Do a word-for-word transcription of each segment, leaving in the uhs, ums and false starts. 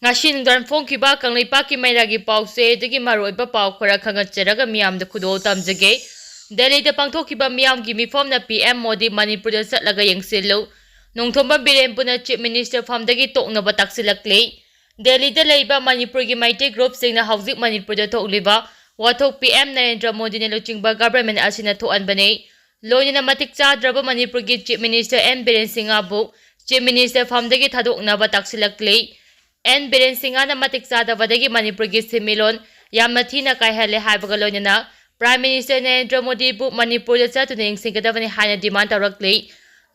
ꯉꯁꯤ ꯅꯨꯡꯗꯥꯡ ꯐꯣꯡꯈꯤꯕ ꯀꯪꯂꯩꯄꯥꯛꯀꯤ ꯃꯩꯔꯥꯒꯤ ꯄꯥꯎꯆꯦꯗꯒꯤ ꯃꯔꯨꯑꯣꯏꯕ ꯄꯥꯎ ꯈꯔ ꯈꯪꯒꯠꯆꯔꯒ ꯃꯤꯌꯥꯝꯗ ꯈꯨꯗꯣꯜ ꯇꯝꯖꯒꯦ꯫ ꯗꯦꯜꯂꯤꯗ ꯄꯥꯡꯊꯣꯛꯈꯤꯕ ꯃꯤꯌꯥꯝꯒꯤ ꯃꯤꯐꯝꯅ ꯄꯤ ꯑꯦꯝ ꯃꯣꯗꯤ ꯃꯅꯤꯄꯨꯔꯗ ꯆꯠꯂꯒ ꯌꯦꯡꯁꯤꯜꯂꯨ꯫ Nongthombam ꯕꯤꯔꯦꯟꯄꯨꯅ Chief Minister ꯐꯝꯗꯒꯤ ꯇꯣꯛꯅꯕ ꯇꯥꯛꯁꯤꯜꯂꯛꯂꯤ꯫ ꯗꯦꯜꯂꯤꯗ ꯂꯩꯕ ꯃꯅꯤꯄꯨꯔꯒꯤ ꯃꯩꯇꯩ ꯒ꯭ꯔꯨꯞꯁꯤꯡꯅ ꯍꯧꯖꯤꯛ ꯃꯅꯤꯄꯨꯔꯗ ꯊꯣꯛꯂꯤꯕ ꯋꯥꯊꯣꯛ ꯄꯤ ꯑꯦꯝ ꯅꯔꯦꯟꯗ꯭ꯔ ꯃꯣꯗꯤꯅ ꯂꯨꯆꯤꯡꯕ ꯒꯚꯔꯟꯃꯦꯟ ꯑꯁꯤꯅ ꯊꯣꯛꯍꯟꯕꯅꯤ꯫ ꯂꯣꯏꯅꯅ ꯃꯇꯤꯛ ꯆꯥꯗ꯭ꯔꯕ ꯃꯅꯤꯄꯨꯔꯒꯤ Chief Minister ꯑꯦꯟ ꯕꯤꯔꯦꯟ ꯁꯤꯡꯍꯕꯨ Chief Minister ꯐꯝꯗꯒꯤ ꯊꯥꯗꯣꯛꯅꯕ ꯇꯥꯛꯁꯤꯜꯂꯛꯂꯤ꯫ ꯑꯦꯟ ꯕꯤꯔꯦꯟ ꯁꯤꯡꯍꯅ ꯃꯇꯤꯛ ꯆꯥꯗꯕꯗꯒꯤ ꯃꯅꯤꯄꯨꯔꯒꯤ ꯁꯦꯟꯃꯤꯠꯂꯣꯟ ꯌꯥꯝꯅ ꯊꯤꯅ ꯀꯥꯏꯍꯜꯂꯦ ꯍꯥꯏꯕꯒ ꯂꯣꯏꯅꯅ Prime Minister ꯅꯔꯦꯟꯗ꯭ꯔ ꯃꯣꯗꯤꯕꯨ ꯃꯅꯤꯄꯨꯔꯗ ꯆꯠꯇꯨꯅ ꯌꯦꯡꯁꯤꯟꯒꯗꯕꯅꯤ ꯍꯥꯏꯅ demand ꯇꯧꯔꯛꯂꯤ꯫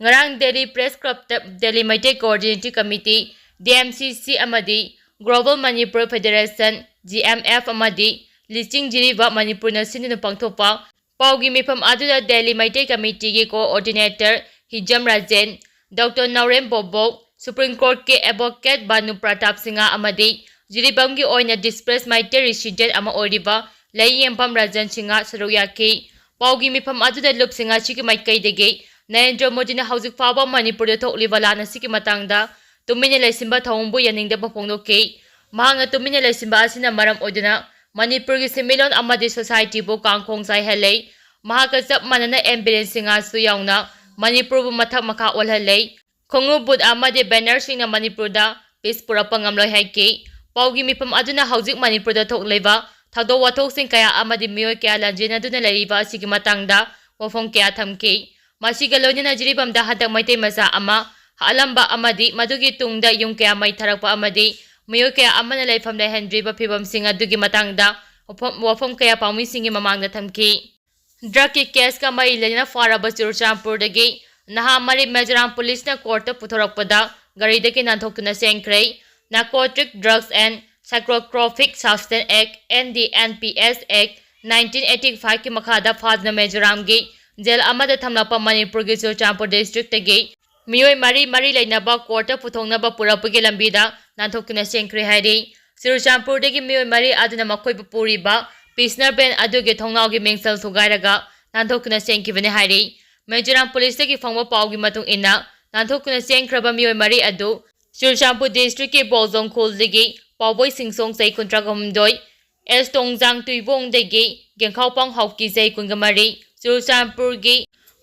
ꯉꯔꯥꯡ ꯗꯦꯜꯂꯤ Press Clubꯇ Delhi Meitei Coordinating Committee, D M C C, ꯑꯃꯗꯤ Global Manipur Federation, G M F, ꯑꯃꯗꯤ ꯂꯤꯆꯤꯡ ꯖꯤꯔꯤꯕꯥꯝ ꯃꯅꯤꯄꯨꯔꯅ ꯁꯤꯟꯗꯨꯅ ꯄꯥꯡꯊꯣꯛꯄ ꯄꯥꯎꯒꯤ ꯃꯤꯐꯝ ꯑꯗꯨꯗ ꯗꯦꯜꯂꯤ ꯃꯩꯇꯩ ꯀꯃꯤꯇꯤꯒꯤ Coordinator Hijam Rajen, doctor Naorem Bobok, Supreme Courtꯀꯤ Advocate ꯚꯥꯅꯨ ꯄ꯭ꯔꯇꯥꯞ ꯁꯤꯡꯍ ꯑꯃꯗꯤ ꯖꯤꯔꯤꯕꯥꯝꯒꯤ ꯑꯣꯏꯅ displaced ꯃꯩꯇꯩ resident ꯑꯃ ꯑꯣꯏꯔꯤꯕ ꯂꯥꯏꯌꯦꯡꯐꯝ ꯔꯥꯖꯟ ꯁꯤꯡꯍ ꯁꯔꯨꯛ ꯌꯥꯈꯤ꯫ ꯄꯥꯎꯒꯤ ꯃꯤꯐꯝ ꯑꯗꯨꯗ ꯂꯨꯞꯁꯤꯡ ꯑꯁꯤꯒꯤ ꯃꯥꯏꯀꯩꯗꯒꯤ ꯅꯔꯦꯟꯗ꯭ꯔ ꯃꯣꯗꯤꯅ ꯍꯧꯖꯤꯛ ꯐꯥꯎꯕ ꯃꯅꯤꯄꯨꯔꯗ ꯊꯣꯛꯂꯤꯕ ꯂꯥꯟ ꯑꯁꯤꯒꯤ ꯃꯇꯥꯡꯗ ꯇꯨꯃꯤꯟꯅ ꯂꯩꯁꯤꯟꯕ ꯊꯧꯑꯣꯡꯕꯨ ꯌꯥꯅꯤꯡꯗꯕ ꯐꯣꯡꯗꯣꯛꯈꯤ꯫ ꯃꯍꯥꯛꯅ ꯇꯨꯃꯤꯟꯅ ꯂꯩꯁꯤꯟꯕ ꯑꯁꯤꯅ ꯃꯔꯝ ꯑꯣꯏꯗꯨꯅ ꯃꯅꯤꯄꯨꯔꯒꯤ ꯁꯦꯟꯃꯤꯠꯂꯣꯟ ꯑꯃꯗꯤ societyꯕꯨ ꯀꯥꯡꯈꯣꯡ ꯆꯥꯏꯍꯜꯂꯦ꯫ ꯃꯍꯥꯛꯀ ꯆꯞ ꯃꯥꯟꯅꯅ ꯑꯦꯟ ꯕꯤꯔꯦꯟ ꯁꯤꯡꯍꯁꯨ ꯌꯥꯎꯅ ꯃꯅꯤꯄꯨꯔꯕꯨ ꯃꯊꯛ ꯃꯈꯥ ꯑꯣꯜꯍꯜꯂꯦ꯫ ꯈꯣꯡꯎꯞ, boot ꯑꯃꯗꯤ bannerꯁꯤꯡꯅ ꯃꯅꯤꯄꯨꯔꯗ peace ꯄꯨꯔꯛꯄ ꯉꯝꯂꯣꯏ ꯍꯥꯏꯈꯤ꯫ ꯄꯥꯎꯒꯤ ꯃꯤꯐꯝ ꯑꯗꯨꯅ ꯍꯧꯖꯤꯛ ꯃꯅꯤꯄꯨꯔꯗ ꯊꯣꯛꯂꯤꯕ ꯊꯧꯗꯣꯛ ꯋꯥꯊꯣꯛꯁꯤꯡ ꯀꯌꯥ ꯑꯃꯗꯤ ꯃꯤꯑꯣꯏ ꯀꯌꯥ ꯂꯥꯟꯖꯦꯟꯅꯗꯨꯅ ꯂꯩꯔꯤꯕ ꯑꯁꯤꯒꯤ ꯃꯇꯥꯡꯗ ꯋꯥꯐꯝ ꯀꯌꯥ ꯊꯝꯈꯤ꯫ ꯃꯁꯤꯒ ꯂꯣꯏꯅꯅ ꯖꯤꯔꯤꯕꯥꯝꯗ ꯍꯟꯗꯛ ꯃꯩꯇꯩ ꯃꯆꯥ ꯑꯃ ꯍꯥꯠꯂꯝꯕ ꯑꯃꯗꯤ ꯃꯗꯨꯒꯤ ꯇꯨꯡꯗ ꯌꯨꯝ ꯀꯌꯥ ꯃꯩ ꯊꯥꯔꯛꯄ ꯑꯃꯗꯤ ꯃꯤꯑꯣꯏ ꯀꯌꯥ ꯑꯃꯅ ꯂꯩꯐꯝ ꯂꯩꯍꯟꯗ꯭ꯔꯤꯕ ꯐꯤꯕꯝꯁꯤꯡ ꯑꯗꯨꯒꯤ ꯃꯇꯥꯡꯗ ꯋꯥꯐꯝ, ꯋꯥꯐꯝ ꯀꯌꯥ ꯄꯥꯎꯃꯤꯁꯤꯡꯒꯤ ꯃꯃꯥꯡꯗ ꯊꯝꯈꯤ꯫ Drugꯀꯤ caseꯀ ꯃꯔꯤ ꯂꯩꯅꯅ ꯐꯥꯔꯕ ꯆꯨꯔꯆꯥꯟꯄꯨꯔꯗꯒꯤ ꯅꯍꯥ ꯃꯔꯤ ꯃꯤꯖꯣꯔꯥꯝ ꯄꯨꯂꯤꯁꯅ courtꯇ ꯄꯨꯊꯣꯔꯛꯄꯗ ꯒꯥꯔꯤꯗꯒꯤ ꯅꯥꯟꯊꯣꯛꯇꯨꯅ ꯆꯦꯟꯈ꯭ꯔꯦ꯫ Narcotic Drugs and Psychotropic Substance Act, N D N P S Act, nineteen eighty fiveꯀꯤ ꯃꯈꯥꯗ ꯐꯥꯗꯨꯅ ꯃꯤꯖꯣꯔꯥꯝꯒꯤ jail ꯑꯃꯗ ꯊꯝꯂꯛꯄ ꯃꯅꯤꯄꯨꯔꯒꯤ ꯆꯨꯔꯆꯥꯟꯄꯨꯔ districtꯇꯒꯤ ꯃꯤꯑꯣꯏ ꯃꯔꯤ ꯃꯔꯤ ꯂꯩꯅꯕ courtꯇ ꯄꯨꯊꯣꯛꯅꯕ ꯄꯨꯔꯛꯄꯒꯤ ꯂꯝꯕꯤꯗ ꯅꯥꯟꯊꯣꯛꯇꯨꯅ ꯆꯦꯟꯈ꯭ꯔꯦ ꯍꯥꯏꯔꯤ꯫ ꯆꯨꯔꯆꯥꯟꯄꯨꯔꯗꯒꯤ ꯃꯤꯑꯣꯏ ꯃꯔꯤ ꯑꯗꯨꯅ ꯃꯈꯣꯏꯕꯨ ꯄꯨꯔꯤꯕ Passenger van ꯑꯗꯨꯒꯤ ꯊꯣꯡꯅꯥꯎꯒꯤ ꯃꯤꯡꯁꯦꯜ ꯊꯨꯒꯥꯏꯔꯒ ꯅꯥꯟꯊꯣꯛꯇꯨꯅ ꯆꯦꯟꯈꯤꯕꯅꯤ ꯍꯥꯏꯔꯤ꯫ ꯃꯤꯖꯣꯔꯥꯝ ꯄꯨꯂꯤꯁꯇꯒꯤ ꯐꯪꯕ ꯄꯥꯎꯒꯤ ꯃꯇꯨꯡ ꯏꯟꯅ, ꯅꯥꯟꯊꯣꯛꯇꯨꯅ ꯆꯦꯟꯈ꯭ꯔꯕ ꯃꯤꯑꯣꯏ ꯃꯔꯤ ꯑꯗꯨ ꯆꯨꯔꯆꯥꯟꯄꯨꯔ ꯗꯤꯁꯇ꯭ꯔꯤꯛꯀꯤ ꯕꯣꯜꯖꯣꯡ ꯈꯨꯜꯗꯒꯤ ꯄꯥꯎꯕꯣꯏ ꯁꯤꯡꯁꯣꯡ ꯆꯍꯤ ꯀꯨꯟꯊ꯭ꯔꯥ ꯍꯨꯝꯗꯣꯏ, ꯑꯦꯁ ꯇꯣꯡꯖꯥꯡ ꯇꯨꯏꯕꯣꯡꯗꯒꯤ ꯒꯦꯡꯈꯥꯎꯄꯥꯡ ꯍꯥꯎꯀꯤ ꯆꯍꯤ ꯀꯨꯟꯒ ꯃꯔꯤ, ꯆꯨꯔꯆꯥꯟꯄꯨꯔꯒꯤ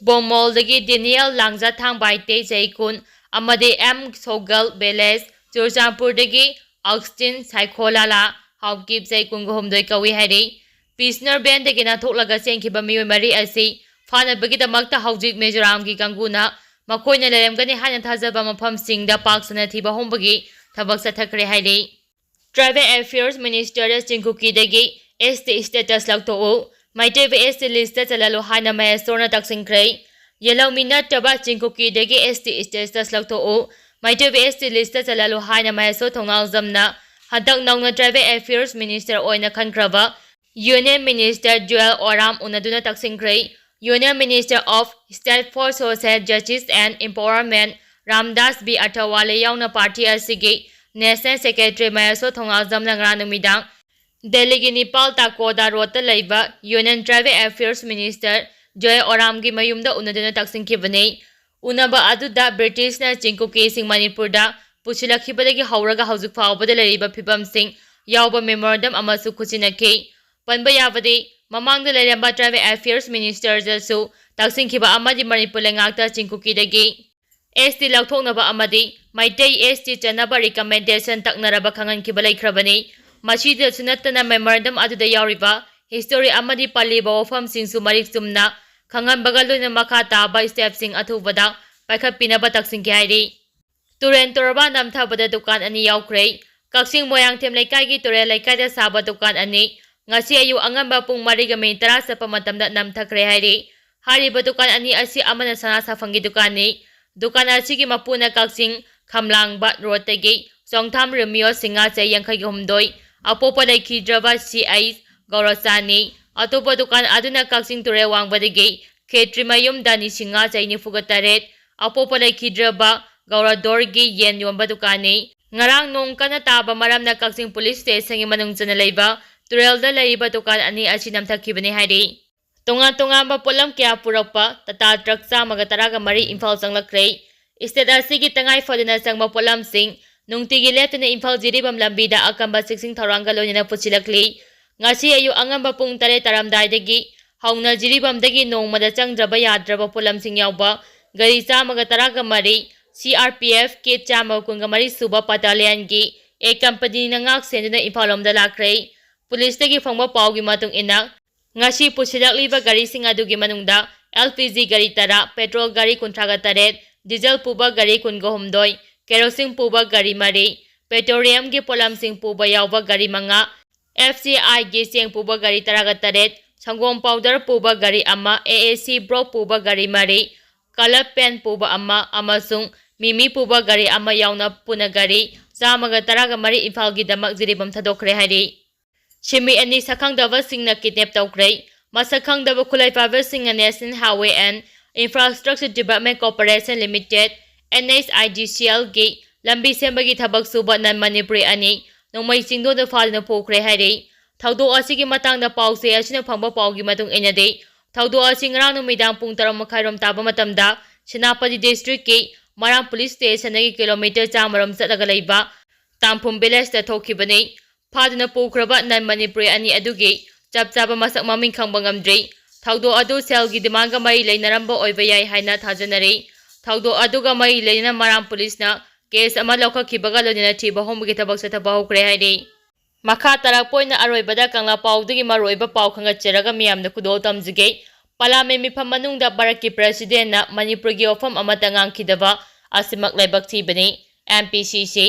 ꯕꯣꯃꯣꯜꯗꯒꯤ ꯗꯦꯅꯤꯌꯦꯜ ꯂꯥꯡꯖꯥ ꯊꯥꯡꯕꯥꯏꯇꯦ ꯆꯍꯤ ꯀꯨꯟ ꯑꯃꯗꯤ ꯑꯦꯝ ꯁꯣꯒꯜ ꯕꯦꯂꯦꯁ, ꯆꯨꯔꯆꯥꯟꯄꯨꯔꯗꯒꯤ ꯑꯛꯁꯇꯤꯟ ꯁꯥꯏꯈꯣꯂꯥꯂꯥ ꯍꯥꯎꯀꯤꯞ ꯆꯍꯤ ꯀꯨꯟꯒ ꯍꯨꯝꯗꯣꯏ ꯀꯧꯏ ꯍꯥꯏꯔꯤ꯫ ꯄꯤꯁꯅꯔ ꯚꯦꯟꯗꯒꯤ ꯅꯥꯟꯊꯣꯛꯂꯒ ꯆꯦꯟꯈꯤꯕ ꯃꯤꯑꯣꯏ ꯃꯔꯤ ꯑꯁꯤ ꯐꯥꯅꯕꯒꯤꯗꯃꯛꯇ ꯍꯧꯖꯤꯛ ꯃꯤꯖꯣꯔꯥꯝꯒꯤ ꯀꯥꯡꯕꯨꯅ ꯃꯈꯣꯏꯅ ꯂꯩꯔꯝꯒꯅꯤ ꯍꯥꯏꯅ ꯊꯥꯖꯕ ꯃꯐꯝꯁꯤꯡꯗ ꯄꯥꯛ ꯁꯟꯅ ꯊꯤꯕ ꯍꯨꯝꯕꯒꯤ ꯊꯕꯛ ꯆꯠꯊꯈ꯭ꯔꯦ ꯍꯥꯏꯔꯤ꯫ ꯇ꯭ꯔꯥꯏꯕꯦꯜ ꯑꯦꯐꯤꯌꯔꯁ ꯃꯤꯅꯤꯁꯇꯔꯗ ꯆꯤꯡꯀꯨꯀꯤꯗꯒꯤ ꯑꯦꯁ ꯇꯤ ꯁ꯭ꯇꯦꯇꯁ ꯂꯧꯊꯣꯛꯎ, ꯃꯩꯇꯩꯕꯨ ꯑꯦꯁ ꯇꯤ ꯂꯤꯁꯇ ꯆꯜꯍꯜꯂꯨ ꯍꯥꯏꯅ ꯃꯍꯦꯁꯣꯔꯅ ꯇꯛꯁꯤꯟꯈ꯭ꯔꯦ꯫ ꯌꯦꯜꯍꯧꯃꯤ ꯅꯠꯇ꯭ꯔꯕ ꯆꯤꯡꯀꯨꯀꯤꯗꯒꯤ ꯑꯦꯁ ꯇꯤ ꯁ꯭ꯇꯦꯇꯁ ꯂꯧꯊꯣꯛꯎ, ꯃꯩꯇꯩꯕꯨ ꯑꯦꯁ ꯇꯤ ꯂꯤꯁꯇ ꯆꯜꯍꯜꯂꯨ ꯍꯥꯏꯅ ꯃꯍꯦꯁꯣꯔ ꯊꯣꯡꯉꯥꯎꯖꯝꯅ ꯍꯟꯗꯛ ꯅꯧꯅ ꯇ꯭ꯔꯥꯏꯕꯦꯜ ꯑꯦꯐꯤꯌꯔꯁ ꯃꯤꯅꯤꯁꯇꯔ ꯑꯣꯏꯅ ꯈꯟꯈ꯭ꯔꯕ ꯌꯨꯅꯤꯌꯟ ꯃꯤꯅꯤꯁꯇꯔ ꯖꯨꯑꯦꯜ ꯑꯣꯔꯥꯝ ꯎꯅꯗꯨꯅ ꯇꯛꯁꯤꯟꯈ꯭ꯔꯦ꯫ Union Minister of State for Social Justice and Empowerment Ramdas B Athawale ꯌꯥꯎꯅ ꯄꯥꯔꯇꯤ ꯑꯁꯤꯒꯤ ꯅꯦꯁꯅꯦꯜ ꯁꯦꯀ꯭ꯔꯦꯇꯔꯤ ꯃꯍꯦꯁꯣꯔ ꯊꯣꯡꯉꯥꯎꯖꯝꯅ ꯉꯔꯥꯡ ꯅꯨꯃꯤꯗꯥꯡ ꯗꯦꯜꯂꯤꯒꯤ ꯅꯤꯄꯥꯜ ꯇꯥꯀꯣꯗꯥ ꯔꯣꯗꯇ ꯂꯩꯕ ꯌꯨꯅꯤꯌꯟ ꯇ꯭ꯔꯥꯏꯕꯦꯜ ꯑꯦꯐꯤꯌꯔꯁ ꯃꯤꯅꯤꯁꯇꯔ ꯖꯣꯌ ꯑꯣꯔꯥꯝꯒꯤ ꯃꯌꯨꯝꯗ ꯎꯅꯗꯨꯅ ꯇꯛꯁꯤꯟꯈꯤꯕꯅꯤ꯫ ꯎꯅꯕ ꯑꯗꯨꯗ ꯕ꯭ꯔꯤꯇꯤꯁꯅ ꯆꯤꯡꯀꯨꯀꯤꯁꯤꯡ ꯃꯅꯤꯄꯨꯔꯗ ꯄꯨꯁꯤꯜꯂꯛꯈꯤꯕꯗꯒꯤ ꯍꯧꯔꯒ ꯍꯧꯖꯤꯛ ꯐꯥꯎꯕꯗ ꯂꯩꯔꯤꯕ ꯐꯤꯕꯝꯁꯤꯡ ꯌꯥꯎꯕ ꯃꯦꯃꯣꯔꯦꯟꯗꯝ ꯑꯃꯁꯨ ꯈꯨꯠꯁꯤꯟꯅꯈꯤ꯫ ꯄꯟꯕ ꯌꯥꯕꯗꯤ, ꯃꯃꯥꯡꯗ ꯂꯩꯔꯝꯕ ꯇ꯭ꯔꯥꯏꯕꯦꯜ ꯑꯦꯐꯤꯌꯔꯁ ꯃꯤꯅꯤꯁꯇꯔꯗꯁꯨ ꯇꯛꯁꯤꯟꯈꯤꯕ ꯑꯃꯗꯤ ꯃꯅꯤꯄꯨꯔ ꯂꯩꯉꯥꯛꯇ ꯆꯤꯡꯀꯨꯀꯤꯗꯒꯤ ꯑꯦꯁ ꯇꯤ ꯂꯧꯊꯣꯛꯅꯕ ꯑꯃꯗꯤ ꯃꯩꯇꯩ ꯑꯦꯁ ꯇꯤ ꯆꯟꯅꯕ ꯔꯤꯀꯃꯦꯟꯗꯦꯁꯟ ꯇꯛꯅꯔꯕ ꯈꯪꯍꯟꯈꯤꯕ ꯂꯩꯈ꯭ꯔꯕꯅꯤ꯫ ꯃꯁꯤꯗꯁꯨ ꯅꯠꯇꯅ ꯃꯦꯃꯣꯔꯦꯟꯗꯝ ꯑꯗꯨꯗ ꯌꯥꯎꯔꯤꯕ ꯍꯤꯁꯇꯣꯔꯤ ꯑꯃꯗꯤ ꯄꯜꯂꯤꯕ ꯋꯥꯐꯝꯁꯤꯡꯁꯨ ꯃꯔꯤꯛ ꯆꯨꯝꯅ ꯈꯪꯍꯟꯕꯒ ꯂꯣꯏꯅꯅ ꯃꯈꯥ ꯇꯥꯕ ꯁ꯭ꯇꯦꯞꯁꯤꯡ ꯑꯊꯨꯕꯗ ꯄꯥꯏꯈꯠꯄꯤꯅꯕ ꯇꯛꯁꯤꯟꯈꯤ ꯍꯥꯏꯔꯤ꯫ ꯇꯨꯔꯦꯟ ꯇꯣꯔꯕꯥꯟ ꯅꯝꯊꯕꯗ ꯗꯨꯀꯥꯟ ꯑꯅꯤ ꯌꯥꯎꯈ꯭ꯔꯦ꯫ ꯀꯛꯆꯤꯡ ꯃꯣꯏꯔꯥꯡꯊꯦꯝ ꯂꯩꯀꯥꯏꯒꯤ ꯇꯨꯔꯦꯜ ꯂꯩꯀꯥꯏꯗ ꯁꯥꯕ ꯗꯨꯀꯥꯟ ꯑꯅꯤ ꯉꯁꯤ ꯑꯌꯨꯛ ꯑꯉꯟꯕ ꯄꯨꯡ ꯃꯔꯤꯒ ꯃꯤꯅꯤꯠ ꯇꯔꯥ ꯆꯠꯄ ꯃꯇꯝꯗ ꯅꯝꯊꯈ꯭ꯔꯦ ꯍꯥꯏꯔꯤ꯫ ꯍꯥꯏꯔꯤꯕ ꯗꯨꯀꯥꯟ ꯑꯅꯤ ꯑꯁꯤ ꯑꯃꯅ ꯁꯅꯥ ꯁꯥꯐꯝꯒꯤ ꯗꯨꯀꯥꯟꯅꯤ꯫ ꯗꯨꯀꯥꯟ ꯑꯁꯤꯒꯤ ꯃꯄꯨꯅ ꯀꯛꯆꯤꯡ ꯈꯝꯂꯥꯡꯕ ꯔꯣꯗꯇꯒꯤ ꯆꯣꯡꯊꯥꯝ ꯔꯤꯃꯤꯌꯣ ꯁꯤꯡꯉꯥ ꯆꯍꯤ ꯌꯥꯡꯈꯩꯒ ꯍꯨꯝꯗꯣꯏ, ꯑꯄꯣꯛꯄ ꯂꯩꯈꯤꯗ꯭ꯔꯕ ꯁꯤ ꯑꯩꯆ ꯒꯧꯔꯆꯥꯅꯤ꯫ ꯑꯇꯣꯞꯄ ꯗꯨꯀꯥꯟ ꯑꯗꯨꯅ ꯀꯛꯆꯤꯡ ꯇꯨꯔꯦꯜ ꯋꯥꯡꯕꯗꯒꯤ ꯈꯦꯇ꯭ꯔꯤꯃꯌꯨꯝ ꯗꯥꯅꯤ ꯁꯤꯡꯉꯥ ꯆꯍꯤ ꯅꯤꯐꯨꯒ ꯇꯔꯦꯠ, ꯑꯄꯣꯛꯄ ꯂꯩꯈꯤꯗ꯭ꯔꯕ ꯒꯧꯔꯗꯣꯔꯒꯤ ꯌꯦꯟ ꯌꯣꯟꯕ ꯗꯨꯀꯥꯟꯅꯤ꯫ ꯉꯔꯥꯡ ꯅꯣꯡ ꯀꯟꯅ ꯇꯥꯕ ꯃꯔꯝꯅ ꯀꯛꯆꯤꯡ ꯄꯨꯂꯤꯁ ꯁ꯭ꯇꯦꯁꯟꯒꯤ ꯃꯅꯨꯡ ꯆꯟꯅ ꯂꯩꯕ ꯇꯨꯔꯦꯜꯗ ꯂꯩꯔꯤꯕ ꯗꯨꯀꯥꯟ ꯑꯅꯤ ꯑꯁꯤ ꯅꯝꯊꯈꯤꯕꯅꯤ ꯍꯥꯏꯔꯤ꯫ ꯇꯣꯉꯥꯟ ꯇꯣꯉꯥꯟꯕ ꯄꯣꯠꯂꯝ ꯀꯌꯥ ꯄꯨꯔꯛꯄ ꯇꯥꯇꯥ ꯇ꯭ꯔꯛ ꯆꯥꯝꯃꯒ ꯇꯔꯥꯒ ꯃꯔꯤ ꯏꯝꯐꯥꯜ ꯆꯪꯂꯛꯈ꯭ꯔꯦ꯫ ꯁ꯭ꯇꯦꯠ ꯑꯁꯤꯒꯤ ꯇꯉꯥꯏ ꯐꯗꯅ ꯆꯪꯕ ꯄꯣꯠꯂꯝꯁꯤꯡ ꯅꯨꯡꯇꯤꯒꯤ ꯂꯦꯞꯇꯅ ꯏꯝꯐꯥꯜ ꯖꯤꯔꯤꯕꯥꯝ ꯂꯝꯕꯤꯗ ꯑꯀꯟꯕ ꯆꯦꯛꯁꯤꯡ ꯊꯧꯔꯥꯡꯒ ꯂꯣꯏꯅꯅ ꯄꯨꯁꯤꯜꯂꯛꯂꯤ꯫ ꯉꯁꯤ ꯑꯌꯨꯛ ꯑꯉꯟꯕ ꯄꯨꯡ ꯇꯔꯦꯠ ꯇꯥꯔꯝꯗꯥꯏꯗꯒꯤ ꯍꯧꯅ ꯖꯤꯔꯤꯕꯥꯝꯗꯒꯤ ꯅꯣꯡꯃꯗ ꯆꯪꯗ꯭ꯔꯕ ꯌꯥꯗ꯭ꯔꯕ ꯄꯣꯠꯂꯝꯁꯤꯡ ꯌꯥꯎꯕ ꯒꯥꯔꯤ ꯆꯥꯝꯃꯒ ꯇꯔꯥꯒ ꯃꯔꯤ, ꯁꯤ ꯑꯥꯔ ꯄꯤ ꯑꯦꯐ ꯀꯦ ꯆꯥꯝꯃꯒ ꯀꯨꯟꯒ ꯃꯔꯤ ꯁꯨꯕ ꯕꯠꯇꯥꯂꯤꯌꯟꯒꯤ ꯑꯦ ꯀꯝꯄꯅꯤꯅ ꯉꯥꯛ ꯁꯦꯟꯗꯨꯅ ꯏꯝꯐꯥꯜ ꯂꯣꯝꯗ ꯂꯥꯛꯈ꯭ꯔꯦ꯫ ꯄꯨꯂꯤꯁꯇꯒꯤ ꯐꯪꯕ ꯄꯥꯎꯒꯤ ꯃꯇꯨꯡ ꯏꯟꯅ, ꯉꯁꯤ ꯄꯨꯁꯤꯜꯂꯛꯂꯤꯕ ꯒꯥꯔꯤꯁꯤꯡ ꯑꯗꯨꯒꯤ ꯃꯅꯨꯡꯗ ꯑꯦꯜ ꯄꯤ ꯖꯤ ꯒꯥꯔꯤ ꯇꯔꯥ, ꯄꯦꯇ꯭ꯔꯣꯜ ꯒꯥꯔꯤ ꯀꯨꯟꯊ꯭ꯔꯥꯒ ꯇꯔꯦꯠ, ꯗꯤꯖꯜ ꯄꯨꯕ ꯒꯥꯔꯤ ꯀꯨꯟꯒ ꯍꯨꯝꯗꯣꯏ, ꯀꯦꯔꯣꯁꯤꯟ ꯄꯨꯕ ꯒꯥꯔꯤ ꯃꯔꯤ, ꯄꯦꯇ꯭ꯔꯣꯂꯤꯌꯝꯒꯤ ꯄꯣꯠꯂꯝꯁꯤꯡ ꯄꯨꯕ ꯌꯥꯎꯕ ꯒꯥꯔꯤ ꯃꯉꯥ, ꯑꯦꯐ ꯁꯤ ꯑꯥꯏꯒꯤ ꯆꯦꯡ ꯄꯨꯕ ꯒꯥꯔꯤ ꯇꯔꯥꯒ ꯇꯔꯦꯠ, ꯁꯪꯒꯣꯝ ꯄꯥꯎꯗꯔ ꯄꯨꯕ ꯒꯥꯔꯤ ꯑꯃ, ꯑꯦ ꯑꯦ ꯁꯤ ꯕ꯭ꯔꯣꯛ ꯄꯨꯕ ꯒꯥꯔꯤ ꯃꯔꯤ, ꯀꯂꯔ ꯄꯦꯟ ꯄꯨꯕ ꯑꯃ ꯑꯃꯁꯨꯡ ꯃꯤꯃꯤ ꯄꯨꯕ ꯒꯥꯔꯤ ꯑꯃ ꯌꯥꯎꯅ ꯄꯨꯟꯅ ꯒꯥꯔꯤ ꯆꯥꯝꯃꯒ ꯇꯔꯥꯒ ꯃꯔꯤ ꯏꯝꯐꯥꯜꯒꯤꯗꯃꯛ ꯖꯤꯔꯤꯕꯥꯝ ꯊꯥꯗꯣꯛꯈ꯭ꯔꯦ ꯍꯥꯏꯔꯤ꯫ ꯁꯤꯟꯃꯤ ꯑꯅꯤ ꯁꯛꯈꯪꯗꯕꯁꯤꯡꯅ ꯀꯤꯗꯅꯦꯞ ꯇꯧꯈ꯭ꯔꯦ꯫ ꯃꯁꯛ ꯈꯪꯗꯕ ꯈꯨꯠꯂꯥꯏ ꯄꯥꯏꯕꯁꯤꯡꯅ National Highway and Infrastructure Development Corporation Limited, N H I D C L ꯒꯤ ꯂꯝꯕꯤ ꯁꯦꯝꯕꯒꯤ ꯊꯕꯛ ꯁꯨꯕ ꯅꯟ ꯃꯅꯤꯄꯨꯔꯤ ꯑꯅꯤ ꯅꯣꯡꯃꯩ ꯆꯤꯡꯗꯣꯟꯗ ꯐꯥꯗꯨꯅ ꯄꯨꯈ꯭ꯔꯦ ꯍꯥꯏꯔꯤ꯫ ꯊꯧꯗꯣꯛ ꯑꯁꯤꯒꯤ ꯃꯇꯥꯡꯗ ꯄꯥꯎꯆꯦ ꯑꯁꯤꯅ ꯐꯪꯕ ꯄꯥꯎꯒꯤ ꯃꯇꯨꯡ ꯏꯟꯅꯗꯤ, ꯊꯧꯗꯣꯛ ꯑꯁꯤ ꯉꯔꯥꯡ ꯅꯨꯃꯤꯗꯥꯡ ꯄꯨꯡ ꯇꯔꯨꯛ ꯃꯈꯥꯏꯔꯣꯝ ꯇꯥꯕ ꯃꯇꯝꯗ ꯁꯦꯅꯥꯄꯇꯤ ꯗꯤꯁꯇ꯭ꯔꯤꯛꯀꯤ ꯃꯔꯥꯝ ꯄꯨꯂꯤꯁ ꯁ꯭ꯇꯦꯁꯟꯗꯒꯤ ꯀꯤꯂꯣꯃꯤꯇꯔ ꯆꯥꯝꯃꯔꯣꯝ ꯆꯠꯂꯒ ꯂꯩꯕ ꯇꯥꯝꯐꯨꯝ ꯚꯤꯂꯦꯖꯇ ꯊꯣꯛꯈꯤꯕꯅꯤ꯫ ꯐꯥꯗꯨꯅ ꯄꯨꯈ꯭ꯔꯕ ꯅꯟ ꯃꯅꯤꯄꯨꯔꯤ ꯑꯅꯤ ꯑꯗꯨꯒꯤ ꯆꯞ ꯆꯥꯕ ꯃꯁꯛ ꯃꯃꯤꯡ ꯈꯪꯕ ꯉꯝꯗ꯭ꯔꯤ꯫ ꯊꯧꯗꯣꯛ ꯑꯗꯨ ꯁꯦꯜꯒꯤ ꯗꯤꯃꯥꯟꯒ ꯃꯔꯤ ꯂꯩꯅꯔꯝꯕ ꯑꯣꯏꯕ ꯌꯥꯏ ꯍꯥꯏꯅ ꯊꯥꯖꯅꯔꯤ꯫ ꯊꯧꯗꯣꯛ ꯑꯗꯨꯒ ꯃꯔꯤ ꯂꯩꯅꯅ ꯃꯔꯥꯝ ꯄꯨꯂꯤꯁꯅ ꯀꯦꯁ ꯑꯃ ꯂꯧꯈꯠꯈꯤꯕꯒ ꯂꯣꯏꯅꯅ ꯊꯤꯕ ꯍꯨꯝꯕꯒꯤ ꯊꯕꯛ ꯆꯠꯊꯕ ꯍꯧꯈ꯭ꯔꯦ ꯍꯥꯏꯔꯤ꯫ ꯃꯈꯥ ꯇꯥꯔꯛꯄ ꯑꯣꯏꯅ ꯑꯔꯣꯏꯕꯗ ꯀꯪꯂꯥ ꯄꯥꯎꯗꯒꯤ ꯃꯔꯨꯑꯣꯏꯕ ꯄꯥꯎ ꯈꯪꯒꯠꯆꯔꯒ ꯃꯤꯌꯥꯝꯗ ꯈꯨꯗꯣꯜ ꯇꯝꯖꯒꯦ꯫ ꯄꯥꯔꯂꯤꯌꯥꯃꯦꯟ ꯃꯤꯐꯝ ꯃꯅꯨꯡꯗ ꯚꯥꯔꯠꯀꯤ ꯄ꯭ꯔꯦꯁꯤꯗꯦꯟꯅ ꯃꯅꯤꯄꯨꯔꯒꯤ ꯋꯥꯐꯝ ꯑꯃꯠꯇ ꯉꯥꯡꯈꯤꯗꯕ ꯑꯁꯤꯃꯛ ꯂꯥꯏꯕꯛ ꯊꯤꯕꯅꯤ꯫ ꯑꯦꯝ ꯄꯤ ꯁꯤ ꯁꯤ꯫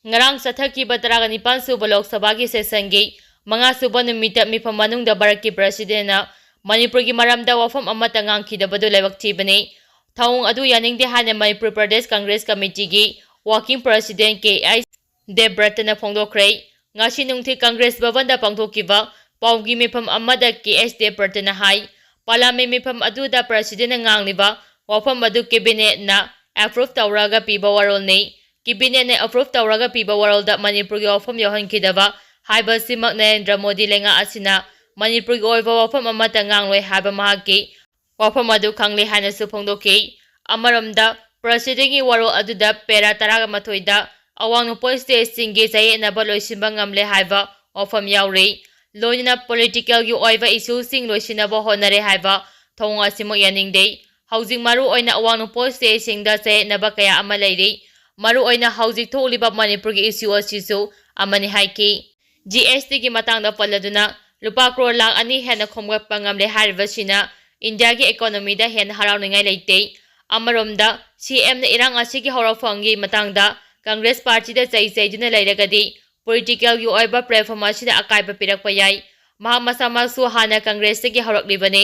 ꯉꯔꯥꯡ ꯆꯠꯊꯈꯤꯕ ꯇꯔꯥꯒ ꯅꯤꯄꯥꯟ ꯁꯨꯕ ꯂꯣꯛ ꯁꯚꯥꯒꯤ ꯁꯦꯁꯟꯒꯤ ꯃꯉꯥ ꯁꯨꯕ ꯅꯨꯃꯤꯠꯇ ꯃꯤꯐꯝ ꯃꯅꯨꯡꯗ ꯚꯥꯔꯠꯀꯤ ꯄ꯭ꯔꯦꯁꯤꯗꯦꯟꯅ ꯃꯅꯤꯄꯨꯔꯒꯤ ꯃꯔꯝꯗ ꯋꯥꯐꯝ ꯑꯃꯠꯇ ꯉꯥꯡꯈꯤꯗꯕꯗꯨ ꯂꯥꯏꯕꯛ ꯊꯤꯕꯅꯤ꯫ ꯊꯧꯑꯣꯡ ꯑꯗꯨ ꯌꯥꯅꯤꯡꯗꯦ ꯍꯥꯏꯅ ꯃꯅꯤꯄꯨꯔ ꯄ꯭ꯔꯗꯦꯁ ꯀꯪꯒ꯭ꯔꯦꯁ ꯀꯃꯤꯇꯤꯒꯤ ꯋꯥꯔꯀꯤꯡ ꯄ꯭ꯔꯦꯁꯤꯗꯦꯟ ꯀꯦ ꯑꯩꯆ ꯗꯦꯕꯕ꯭ꯔꯇꯅ ꯐꯣꯡꯗꯣꯛꯈ꯭ꯔꯦ꯫ ꯉꯁꯤ ꯅꯨꯡꯊꯤꯜ ꯀꯪꯒ꯭ꯔꯦꯁ ꯚꯕꯟꯗ ꯄꯥꯡꯊꯣꯛꯈꯤꯕ ꯄꯥꯎꯒꯤ ꯃꯤꯐꯝ ꯑꯃꯗ ꯀꯦ ꯑꯩꯆ ꯗꯦꯕꯕ꯭ꯔꯇꯅ ꯍꯥꯏ, ꯄꯥꯔꯂꯤꯌꯥꯃꯦꯟ ꯃꯤꯐꯝ ꯑꯗꯨꯗ ꯄ꯭ꯔꯦꯁꯤꯗꯦꯟꯅ ꯉꯥꯡꯂꯤꯕ ꯋꯥꯐꯝ ꯑꯗꯨ ꯀꯦꯕꯤꯅꯦꯠꯅ ꯑꯦꯄ꯭ꯔꯨꯚ ꯇꯧꯔꯒ ꯄꯤꯕ ꯋꯥꯔꯣꯜꯅꯤ꯫ ꯀꯦꯕꯤꯅꯦꯠꯅ ꯑꯦꯄ꯭ꯔꯨꯚ ꯇꯧꯔꯒ ꯄꯤꯕ ꯋꯥꯔꯣꯜꯗ ꯃꯅꯤꯄꯨꯔꯒꯤ ꯋꯥꯐꯝ ꯌꯥꯎꯍꯟꯈꯤꯗꯕ ꯍꯥꯏꯕꯁꯤꯃꯛ ꯅꯔꯦꯟꯗ꯭ꯔ ꯃꯣꯗꯤ ꯂꯩꯉꯥꯛ ꯑꯁꯤꯅ ꯃꯅꯤꯄꯨꯔꯒꯤ ꯑꯣꯏꯕ ꯋꯥꯐꯝ ꯑꯃꯠꯇ ꯉꯥꯡꯂꯣꯏ ꯍꯥꯏꯕ ꯃꯍꯥꯛꯀꯤ ꯋꯥꯐꯝ ꯑꯗꯨ ꯈꯪꯂꯦ ꯍꯥꯏꯅꯁꯨ ꯐꯣꯡꯗꯣꯛꯈꯤ꯫ ꯑꯃꯔꯣꯝꯗ, ꯄ꯭ꯔꯁꯤꯗꯦꯟꯒꯤ ꯋꯥꯔꯣꯜ ꯑꯗꯨꯗ ꯄꯦꯔꯥ ꯇꯔꯥꯃꯥꯊꯣꯏꯗ ꯑꯋꯥꯡ ꯅꯣꯡꯄꯣꯛ ꯁ꯭ꯇꯦꯠꯁꯤꯡꯒꯤ ꯆꯌꯦꯠꯅꯕ ꯂꯣꯏꯁꯤꯟꯕ ꯉꯝꯂꯦ ꯍꯥꯏꯕ ꯋꯥꯐꯝ ꯌꯥꯎꯔꯤ꯫ ꯂꯣꯏꯅꯅ ꯄꯣꯂꯤꯇꯤꯀꯦꯜꯒꯤ ꯑꯣꯏꯕ ꯏꯁꯨꯁꯤꯡ ꯂꯣꯏꯁꯤꯟꯅꯕ ꯍꯣꯠꯅꯔꯦ ꯍꯥꯏꯕ ꯊꯧꯑꯣꯡ ꯑꯁꯤꯃꯛ ꯌꯥꯅꯤꯡꯗꯦ꯫ ꯍꯧꯖꯤꯛ ꯃꯔꯨ ꯑꯣꯏꯅ ꯑꯋꯥꯡ ꯅꯣꯡꯄꯣꯛ ꯁ꯭ꯇꯦꯠꯁꯤꯡꯗ ꯆꯌꯦꯠꯅꯕ ꯀꯌꯥ ꯑꯃ ꯂꯩꯔꯤ꯫ ꯃꯔꯨ ꯑꯣꯏꯅ ꯍꯧꯖꯤꯛ ꯊꯣꯛꯂꯤꯕ ꯃꯅꯤꯄꯨꯔꯒꯤ ꯏꯁꯨ ꯑꯁꯤꯁꯨ ꯑꯃꯅꯤ ꯍꯥꯏꯈꯤ꯫ ꯖꯤ ꯑꯦꯁ ꯇꯤꯒꯤ ꯃꯇꯥꯡꯗ ꯄꯜꯂꯗꯨꯅ ꯂꯨꯄꯥ ꯀ꯭ꯔꯣꯔ ꯂꯥꯈ ꯑꯅꯤ ꯍꯦꯟꯅ ꯈꯣꯝꯒꯠꯄ ꯉꯝꯂꯦ ꯍꯥꯏꯔꯤꯕꯁꯤꯅ ꯏꯟꯗꯤꯌꯥꯒꯤ ꯏꯀꯣꯅꯣꯃꯤꯗ ꯍꯦꯟꯅ ꯍꯔꯥꯎꯅꯤꯡꯉꯥꯏ ꯂꯩꯇꯦ꯫ ꯑꯃꯔꯣꯝꯗ ꯁꯤ ꯑꯦꯝꯅ ꯏꯔꯥꯡ ꯑꯁꯤꯒꯤ ꯍꯧꯔꯛꯐꯝꯒꯤ ꯃꯇꯥꯡꯗ ꯀꯪꯒ꯭ꯔꯦꯁ ꯄꯥꯔꯇꯤꯗ ꯆꯩ ꯆꯩꯗꯨꯅ ꯂꯩꯔꯒꯗꯤ ꯄꯣꯂꯤꯇꯤꯀꯦꯜꯒꯤ ꯑꯣꯏꯕ ꯄ꯭ꯂꯦꯠꯐꯣꯝ ꯑꯁꯤꯗ ꯑꯀꯥꯏꯕ ꯄꯤꯔꯛꯄ ꯌꯥꯏ꯫ ꯃꯍꯥꯛ ꯃꯁꯥꯃꯛꯁꯨ ꯍꯥꯟꯅ ꯀꯪꯒ꯭ꯔꯦꯁꯇꯒꯤ ꯍꯧꯔꯛꯂꯤꯕꯅꯤ꯫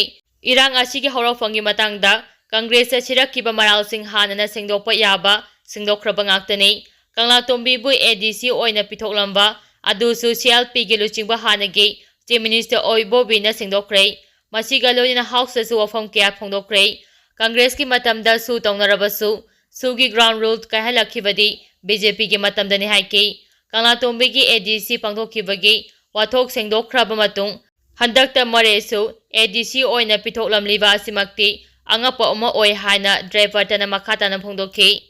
ꯏꯔꯥꯡ ꯑꯁꯤꯒꯤ ꯍꯧꯔꯛꯐꯝꯒꯤ ꯃꯇꯥꯡꯗ ꯀꯪꯒ꯭ꯔꯦꯁꯇ ꯁꯤꯔꯛꯈꯤꯕ ꯃꯔꯥꯜꯁꯤꯡ ꯍꯥꯟꯅꯅ ꯁꯦꯡꯗꯣꯛꯄ ꯌꯥꯕ ꯁꯦꯡꯗꯣꯛꯈ꯭ꯔꯕ ꯉꯥꯛꯇꯅꯤ꯫ ꯀꯪꯂꯥꯇꯣꯝꯕꯤꯕꯨ ꯑꯦ ꯗꯤ ꯁꯤ ꯑꯣꯏꯅ ꯄꯤꯊꯣꯛꯂꯝꯕ ꯑꯗꯨꯁꯨ ꯁꯤ ꯑꯦꯜ ꯄꯤꯒꯤ ꯂꯨꯆꯤꯡꯕ ꯍꯥꯟꯅꯒꯤ ꯆꯤꯐ ꯃꯤꯅꯤꯁꯇꯔ ꯑꯣꯏꯕꯣꯕꯤꯅ ꯁꯦꯡꯗꯣꯛꯈ꯭ꯔꯦ꯫ ꯃꯁꯤꯒ ꯂꯣꯏꯅꯅ ꯍꯥꯎꯁꯇꯁꯨ ꯋꯥꯐꯝ ꯀꯌꯥ ꯐꯣꯡꯗꯣꯛꯈ꯭ꯔꯦ꯫ ꯀꯪꯒ꯭ꯔꯦꯁꯀꯤ ꯃꯇꯝꯗ ꯁꯨ ꯇꯧꯅꯔꯕꯁꯨ ꯁꯨꯒꯤ ꯒ꯭ꯔꯥꯎꯟ ꯔꯨꯜ ꯀꯥꯏꯍꯜꯂꯛꯈꯤꯕꯗꯤ ꯕꯤ ꯖꯦ ꯄꯤꯒꯤ ꯃꯇꯝꯗꯅꯤ ꯍꯥꯏꯈꯤ꯫ ꯀꯪꯂꯥꯇꯣꯝꯕꯤꯒꯤ ꯑꯦ ꯗꯤ ꯁꯤ ꯄꯥꯡꯊꯣꯛꯈꯤꯕꯒꯤ ꯋꯥꯊꯣꯛ ꯁꯦꯡꯗꯣꯛꯈ꯭ꯔꯕ ꯃꯇꯨꯡ ꯍꯟꯗꯛꯇ ꯃꯔꯦꯁꯨ ꯑꯦ ꯗꯤ ꯁꯤ ꯑꯣꯏꯅ ꯄꯤꯊꯣꯛꯂꯝꯂꯤꯕ ꯑꯁꯤꯃꯛꯇꯤ ꯑꯉꯛꯄ ꯑꯃ ꯑꯣꯏ ꯍꯥꯏꯅ ꯗ꯭ꯔꯦꯄꯔꯇꯅ ꯃꯈꯥ ꯇꯥꯅ ꯐꯣꯡꯗꯣꯛꯈꯤ꯫